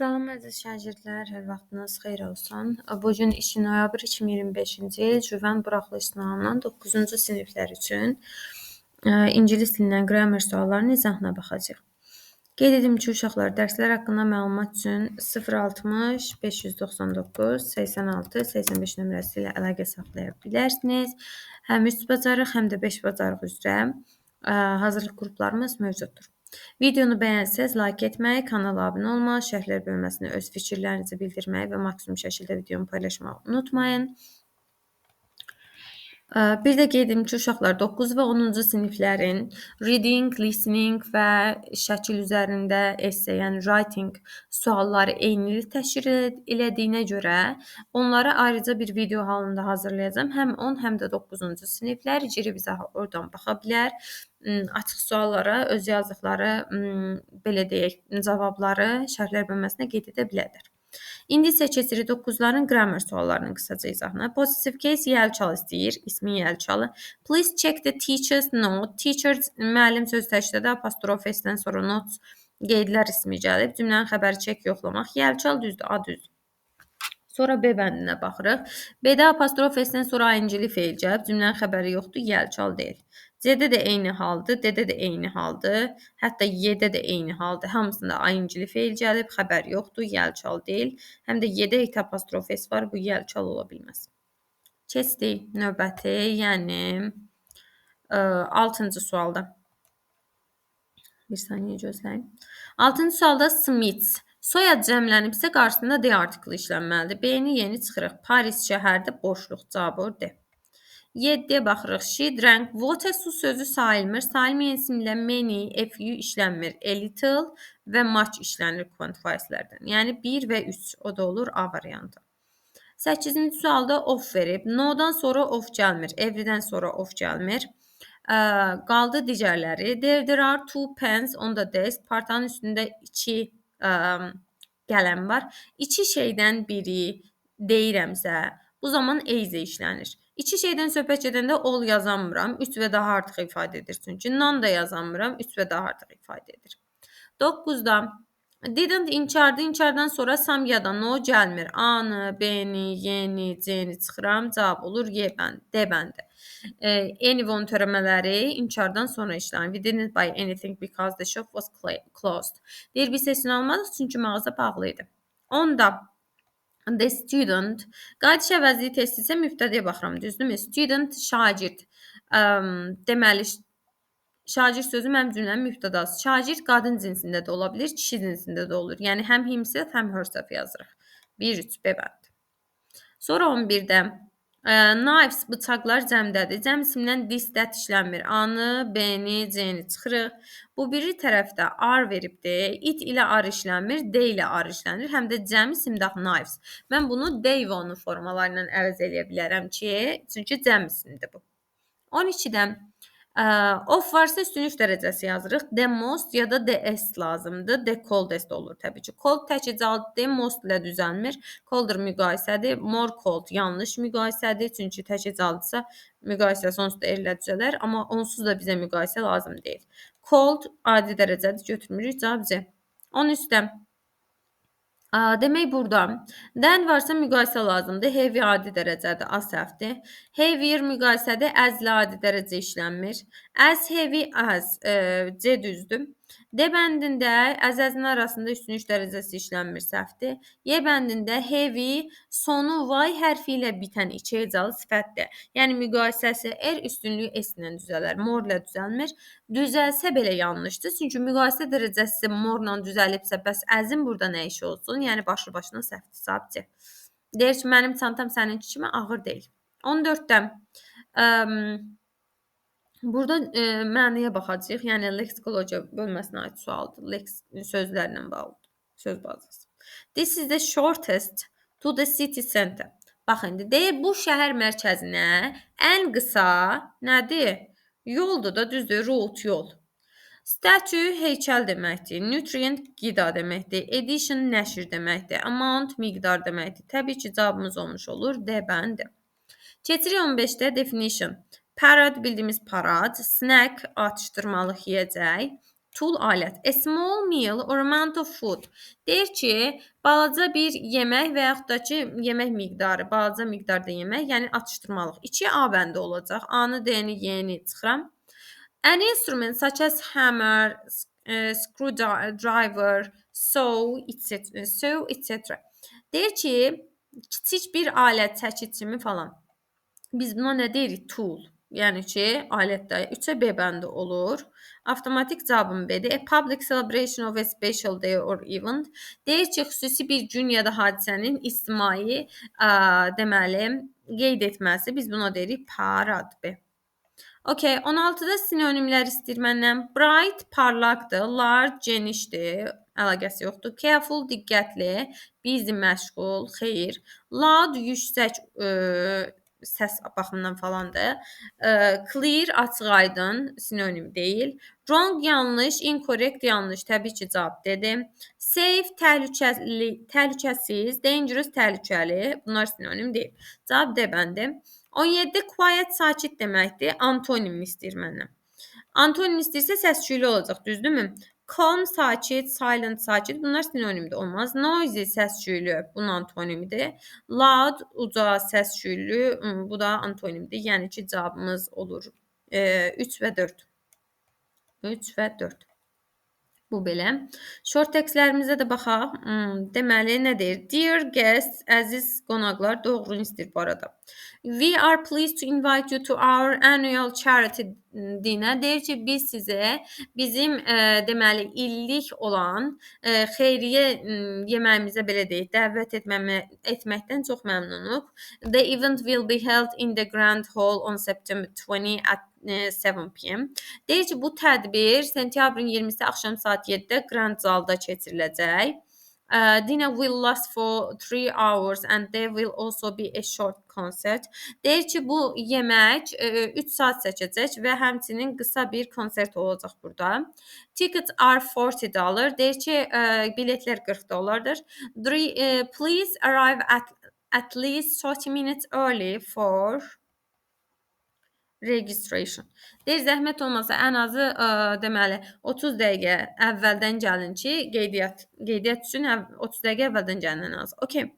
Salam əziz şagirdlər, hər vaxtınız xeyir olsun. Bu gün 2 noyabr 2025-ci il Cüvən buraxılış sınavının 9-cu siniflər üçün ingilis dilindən grammar suallarının izahına baxacağıq. Qeyd edim ki, uşaqlar, dərslər haqqında məlumat üçün 060 599 86 85 nömrəsi ilə əlaqə saxlaya bilərsiniz. Həm 3 bacarıq, həm də 5 bacarıq üzrə hazırlıq qruplarımız mövcuddur. Videonu bəyənsəz like etməyi, kanala abunə olmağı, şərhlər bölməsinə öz fikirlərinizi bildirməyi və maksimum şəkildə videomu paylaşmağı unutmayın. Bir də qeyd edim ki, uşaqlar 9 və 10-cu siniflərin reading, listening və şəkil üzərində essay, yəni writing sualları eynilik təşkil elədiyinə görə onları ayrıca bir video halında hazırlayacağam. Həm 10, həm də 9-cu siniflər girib izaha oradan baxa bilər. Açıq suallara öz yazdıqları, belə deyək, cavabları şərhlər bölməsinə qeyd edə bilərlər. İndi isə keçirik 9-ların grammar suallarının qısaca izahına. Possessive case yəlçal istəyir, ismin yəlçalı. Please check the teacher's note. Teacher, müəllim söz təkdədir, apostrof s-dən sonra notes qeydlər ismi gəlib. Cümlənin xəbəri check yoxlamaq. Yəlçal düzdür, A düzdür. Sonra B bəndinə baxırıq. B-də apostrof s-dən sonra ing-li feil gəlib. Cümlənin xəbəri yoxdur, yəlçal deyil. C-də də eyni haldır, D-də də eyni haldır, hətta Y-də də eyni haldır. Hamısında ing-li feil gəlib, xəbər yoxdur, yəlçal deyil. Həm də Y-də it apostrof s var, bu yəlçal ola bilməz. Keçdik növbəti, yəni 6-cı sualda. Bir saniyə gözləyin. 6-cı sualda Smiths. Soyad cəmlənibsə qarşısında D artiklı işlənməlidir. B-ni yeni çıxırıq. Paris şəhərdə boşluq, cavabı D. 7-yə baxırıq. She drank water, su sözü sayılmır. Sayılmayan isimlə many, a few işlənmir. A little və much işlənir quantifierslərdən. Yəni 1 və 3, o da olur A variantı. 8-ci sualda of verib. No-dan sonra of gəlmir. Every-dən sonra of gəlmir. Qaldı digərləri. There are two pens on the desk. Partanın üstündə 2 qələm var. 2 şeydən biri deyirəmsə, bu zaman a işlənir. 2 şeydən söhbət gedəndə all yazamıram, 3 və daha artıq ifadə edir çünki. None da yazamıram, 3 və daha artıq ifadə edir. 9-da didn't inkardır. İnkardan sonra some ya da no gəlmir. A-nı, B-ni, Y-ni, C-ni çıxıram. Cavab olur Y bəndi, D bəndi. Anyone törəmələri inkardan sonra işlənir. We didn't buy anything because the shop was closed. Deyir, biz heç nə almadıq çünki mağaza bağlı idi. 10-da the student qayıdış əvəzliyi testi isə mübtədəyə baxıram, düzdürmü? Student şagird. Deməli, şagird sözü mənim cümləmin mübtədası. Şagird qadın cinsində də ola bilər, kişi cinsində də olur. Yəni həm himself, həm herself yazırıq. 1, 3, B bəndi. Sonra 11-də knives, bıçaqlar cəmdədir. Cəm isimdən this, that işlənmir. A-nı, B-ni, C-ni çıxırıq. Bu biri tərəfdə are veribdir. It ilə are işlənmir, they ilə are işlənir. Həm də cəm isimdə knives. Mən bunu they və onun formaları ilə əvəz eləyə bilərəm ki, çünki cəm isimdir bu. 12-də of varsa üstünlük dərəcəsi yazırıq. The most ya da the est lazımdır. The coldest olur təbii ki. Cold tək the most ilə düzəlmir. Colder müqayisədir. More cold yanlış müqayisədir. Çünki tək hecalıdırsa müqayisəsi onsuz da er ilə düzələr. Amma onsuz da bizə müqayisə lazım deyil. Cold adi dərəcədir. Götürmürük. Cavab C. 13-də demək burada than varsa müqayisə lazımdır. Heavy adi dərəcədir, A səhvdir. Heavier müqayisədir, as ilə adi dərəcə işlənmir. As heavy as, C düzdür. D bəndində as as-in arasında üstünlük dərəcəsi işlənmir, səhvdir. Y bəndində heavy sonu y hərfi ilə bitən iki hecalı sifətdir. Yəni müqayisəsi R üstünlüyü S ilə düzələr, more ilə düzəlmir. Düzəlsə belə yanlışdır. Çünki müqayisə dərəcəsi more ilə düzəlibsə, bəs as-in burada nə işi olsun? Yəni başlı başına səhvdir, cavab C. Deyir ki, mənim çantam səninki kimi ağır deyil. 14-də burada mənaya baxacağıq. Yəni leksikologiya bölməsinə aid sualdır. Leks sözlərlə bağlıdır. Söz bazası. This is the shortest to the city center. Baxın, indi deyir bu şəhər mərkəzinə ən qısa nədir? Yoldur da, düzdür, route yol. Statue heykəl deməkdir. Nutrient qida deməkdir. Edition nəşr deməkdir. Amount miqdar deməkdir. Təbii ki, cavabımız olmuş olur D bəndi. Keçirik 15-də definition. Parade bildiyimiz parad, snack atışdırmalıq yeyəcək, Tool alət. A small meal or amount of food. Deyir ki, balaca bir yemək və yaxud da ki, yemək miqdarı, balaca miqdarda yemək, yəni atışdırmalıq. 2 A bəndi olacaq. A-nı, D-ni, Y-ni çıxıram. An instrument such as hammer, screwdriver, saw, etc. saw, etc. Deyir ki, kiçik bir alət, çəkic kimi falan. Biz buna nə deyirik? Tool. Yəni ki, alətdə 3-ə B bəndi olur. Avtomatik cavabım B-dir. A public celebration of a special day or event. Deyir ki, xüsusi bir gün ya da hadisənin ictimai deməli, qeyd etməsi. Biz buna deyirik parad B. Okay, 16-da sinonimlər istəyir məndən. Bright parlaqdır, large genişdir, əlaqəsi yoxdur. Careful diqqətli, busy məşğul, xeyir. Loud yüksək səs baxımından falandır. Clear açıq-aydın sinonim deyil. Wrong yanlış, incorrect yanlış. Təbii ki, cavab dedim. Safe təhlükəli, təhlükəsiz, dangerous təhlükəli. Bunlar sinonim deyil. Cavab D bəndi. 17 quiet sakit deməkdir. Antonim istəyir məndən. Antonim istəyirsə səs-küylü olacaq, düzdürmü? Calm sakit, silent sakit. Bunlar sinonimdir, olmaz. Noisy səs-küylü, bunun antonimidir. Loud uca səs-küylü, bu da antonimdir. Yəni ki, cavabımız olur 3 və 4. 3 və 4. Bu belə. Short tekstlərimizə də baxaq. Deməli, nə deyir? Dear guests, əziz qonaqlar, doğrunu istəyir bu arada. We are pleased to invite you to our annual charity dinner. Deyir ki, biz sizə bizim deməli, illik olan xeyriyyə yeməyimizə belə deyək, dəvət etməkdən çox məmnunuq. The event will be held in the Grand Hall on September 20 at 7 p.m. Deyir ki, bu tədbir sentyabrın 20-si axşam saat 7-də Grand Zalda keçiriləcək. Dinner will last for 3 hours and there will also be a short concert. Deyir ki, bu yemək 3 saat çəkəcək və həmçinin qısa bir konsert olacaq burada. Tickets are $40. Deyir ki, biletlər 40 dollardır. Please arrive at least 30 minutes early for registration. Deyir, zəhmət olmasa ən azı deməli 30 dəqiqə əvvəldən gəlin ki, qeydiyyat üçün 30 dəqiqə əvvəldən gəlin ən azı. Okay.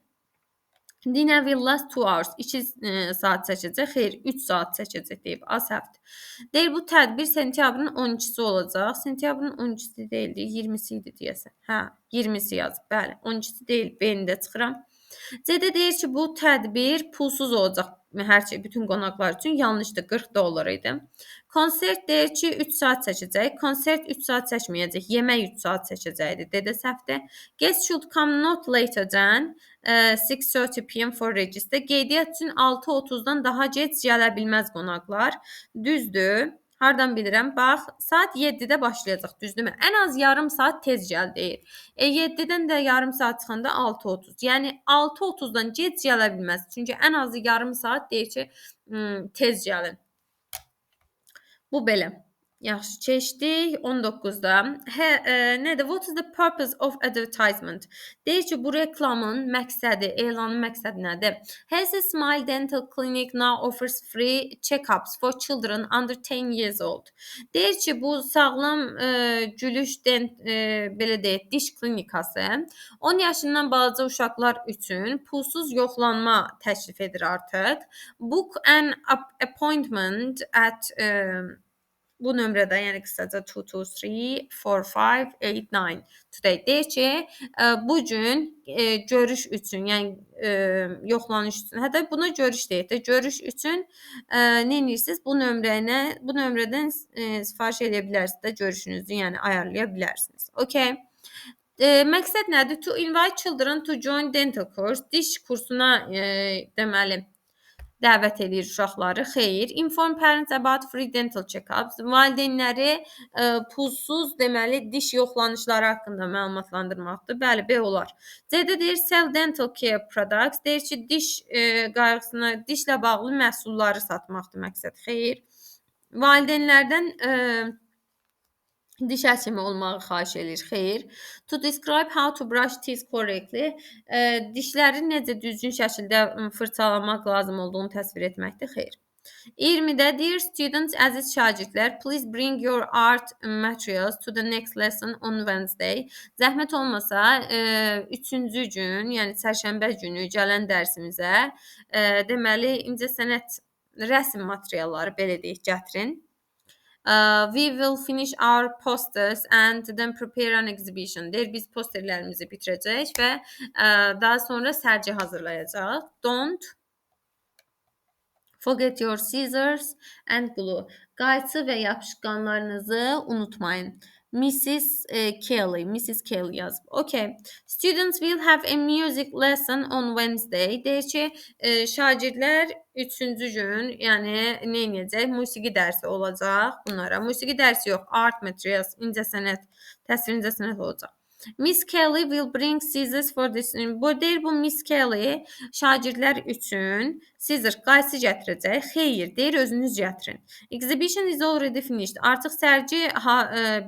Dinner will last 2 hours. 2 saat çəkəcək. Xeyr, 3 saat çəkəcək deyib. A səhvdir. Deyir, bu tədbir sentyabrın 12-si olacaq. Sentyabrın 12-si deyildi, 20-si idi deyəsən. Hə, 20-si yazıb. Bəli, 12-si deyil. B-ni də çıxıram. C-də deyir ki, bu tədbir pulsuz olacaq. Hər şey bütün qonaqlar üçün yanlışdır. 40 dollar idi. Konsert deyir ki, 3 saat çəkəcək. Konsert 3 saat çəkməyəcək. Yemək 3 saat çəkəcəkdi. D-də səhvdir. Guests should come not later than 6:30 p.m. for register. Qeydiyyat üçün 6:30-dan daha gec gələ bilməz qonaqlar. Düzdür. Hardan bilirəm? Bax, saat 7-də başlayacaq, düzdürmü? Ən az yarım saat tez gəl deyir. 7-dən də yarım saat çıxanda 6:30. Yəni 6:30-dan gec gələ bilməz. Çünki ən azı yarım saat deyir ki, tez gəlin. Bu belə. Yaxşı, keçdik 19-da. Nədir? What is the purpose of advertisement? Deyir ki, bu reklamın məqsədi, elanın məqsədi nədir? Healthy Smile Dental Clinic now offers free check-ups for children under 10 years old. Deyir ki, bu sağlam gülüş belə deyək, diş klinikası 10 yaşından balaca uşaqlar üçün pulsuz yoxlanma təklif edir artıq. Book an appointment at bu nömrədə, yəni qısaca 2 2 3 4 5 8 9 today. Deyir ki, bu gün görüş üçün, yəni yoxlanış üçün, hətta buna görüş deyək də, görüş üçün nə edirsiniz? Bu nömrədən sifariş edə bilərsiniz də görüşünüzü, yəni ayarlaya bilərsiniz. Okay. Məqsəd nədir? To invite children to join dental course. Diş kursuna deməli dəvət eləyir uşaqları. Xeyr. Inform parents about free dental check-ups. Valideynləri pulsuz deməli diş yoxlanışları haqqında məlumatlandırmaqdır. Bəli, B olar. C-də deyir sell dental care products. Deyir ki, diş qayğısına, dişlə bağlı məhsulları satmaqdır məqsəd. Xeyr. Valideynlərdən diş həkimi olmağı xahiş eləyir. Xeyr. To describe how to brush teeth correctly. Dişləri necə düzgün şəkildə fırçalamaq lazım olduğunu təsvir etməkdir. Xeyr. 20-də dear students, əziz şagirdlər, please bring your art materials to the next lesson on Wednesday. Zəhmət olmasa, üçüncü gün, yəni çərşənbə günü gələn dərsimizə, deməli, incəsənət rəsm materialları belə deyək, gətirin. We will finish our posters and then prepare an exhibition. Deyir, biz posterlərimizi bitirəcəyik və daha sonra sərgi hazırlayacağıq. Don't forget your scissors and glue. Qayçı və yapışqanlarınızı unutmayın. Mrs. Kelly, Mrs. Kelly yazıb. Okay. Students will have a music lesson on Wednesday. Deyir ki, şagirdlər üçüncü gün, yəni nə edəcək? Musiqi dərsi olacaq bunlara. Musiqi dərsi yox, art materials, incəsənət, təsvir incəsənət olacaq. Miss Kelly will bring scissors for this. Bu deyir, bu Miss Kelly şagirdlər üçün scissors, qayçı gətirəcək. Xeyr, deyir, özünüz gətirin. Exhibition is already finished. Artıq sərgi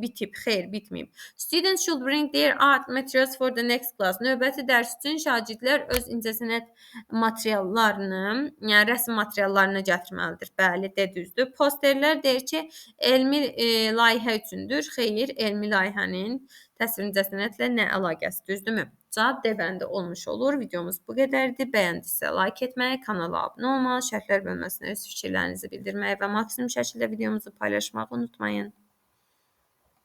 bitib. Xeyr, bitməyib. Students should bring their art materials for the next class. Növbəti dərs üçün şagirdlər öz incəsənət materiallarını, yəni rəsm materiallarını gətirməlidir. Bəli, de düzdür. Posterlər deyir ki, elmi layihə üçündür. Xeyr, elmi layihənin təsvir incəsənətlə nə əlaqəsi, düzdürmü? Cavab D bəndi olmuş olur. Videomuz bu qədərdir. Bəyəndisə like etməyi, kanala abunə olmağı, şərhlər bölməsinə öz fikirlərinizi bildirməyi və maksimum şəkildə videomuzu paylaşmağı unutmayın.